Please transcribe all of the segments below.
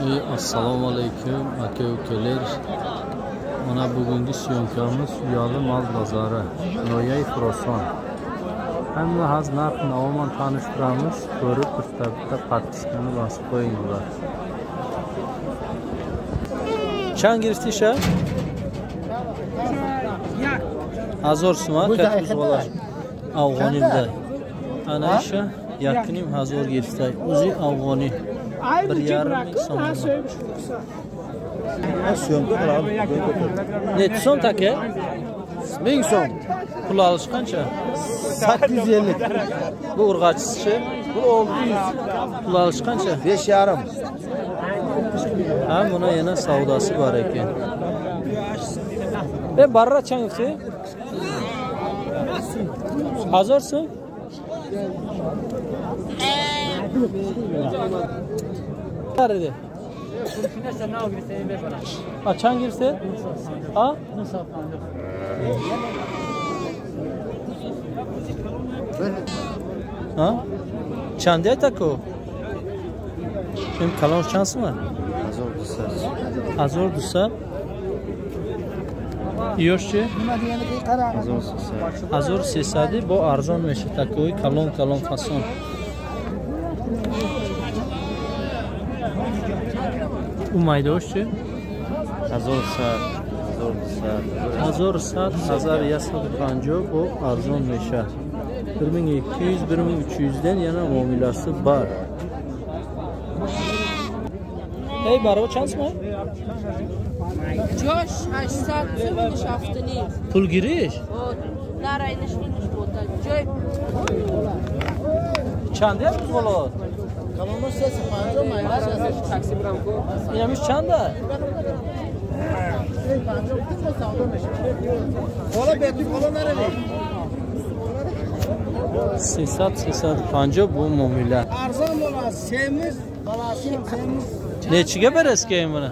Assalomu alaykum aka ukalar. Mana bugungi syomkamiz Uyali mal bozori, Noyay Xuroson. Hamma haz narx navoman tanishtiramiz, ko'rib bitta podpiskani bosib qo'yinglar. Чанд гирифтиша? 1000 сум катбуз афғонимда. Ana isha 1500 гирифта. Узи афғонӣ. 1,5 сом. Necha so'm taka? 1000 so'm. Pul olish qancha? 850. Bu urg'achisi-chi? Bu 600. Pul olish qancha? 5,5. Ha, buni yana savdosi bor ekan. Barra чанд гуфтӣ? 1000 so'm. Nerede? Ha, чанд гирифте? Ha? Ha? Чанд тако? Им калон чанд сум? 1200. Ёш чи? 1300 бо арзон мешавад такои калон калон фасон. У майдош чи? 1100. 1100, 1150 бо арзон мешавад. 1200, 1300 dan yana muomalasi bor. Ey barova чанд сум? Ҷош 800 сум, иниш 7,5. Пул гириш? Нара иниш иниш бота. Ҷой чанд аст бузғолот? Калоно 350, майдаш такси бурам ку. Инамиш чанда? 350 савдо мешавад. Бола бету бола наравӣ. 300 350 бу муомила. Арзон бола, semiz, balasi ham semiz. Nechiga berasiz keyin buni?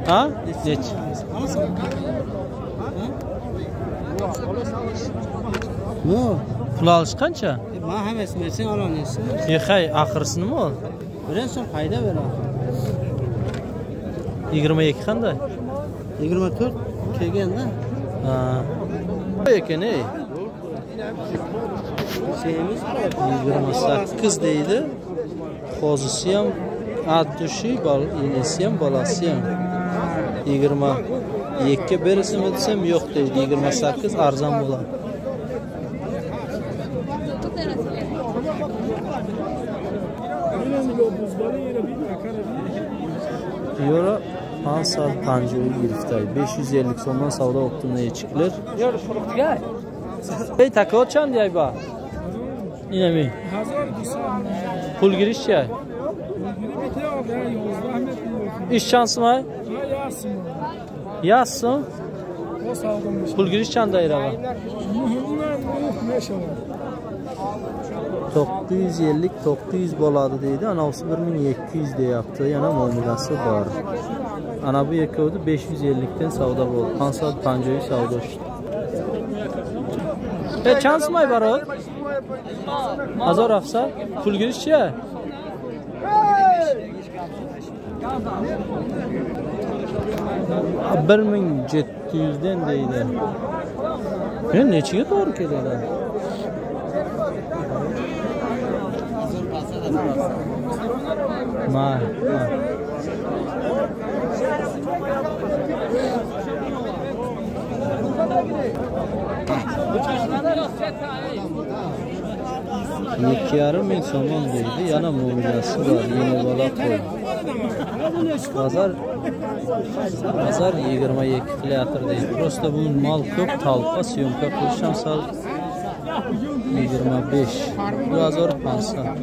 Ha? Nechi? No. Pul olish qancha? Men hammasini bersang olaversin. Hay, oxirisi nima ol? 1 so'm fayda beradi. 22 qanday? 24 kelganda. Ha. Ekan ey. Semiz 28 deydi. Qo'zisi ham addushi, inisi ham, bolasi ham. 22 bersinmi desam yo'q deydi. 28 arzon bo'ladi. Euro 550 girifta. 550 so'mdan savdo optimda echiklar. Ey takot чанд ай ба? Инами. 1200. Pul girish-chi? Ish чанд сум ай? Yazsın. Pul girish чанд ай rava? 950 900 bo'ladi deydi. Anavsi 1200 deyapti. Yana muomalasi bor. Ana bu ikkovi 550 dan savdo bo'ldi. 550 savdo. Чанд сум ай барод? 1700. Pul girish-chi? 1700 dan deydi. Nechiga to'g'ri keladi? Ma. Ikki yarim ming so'mon deydi. Yana muomalasi bor. Yeni bola qo'y. Bozor 22 qilayotir deydi. Prosta bu mal ko'p, talpa syomka qilish ham sal 25. 2500.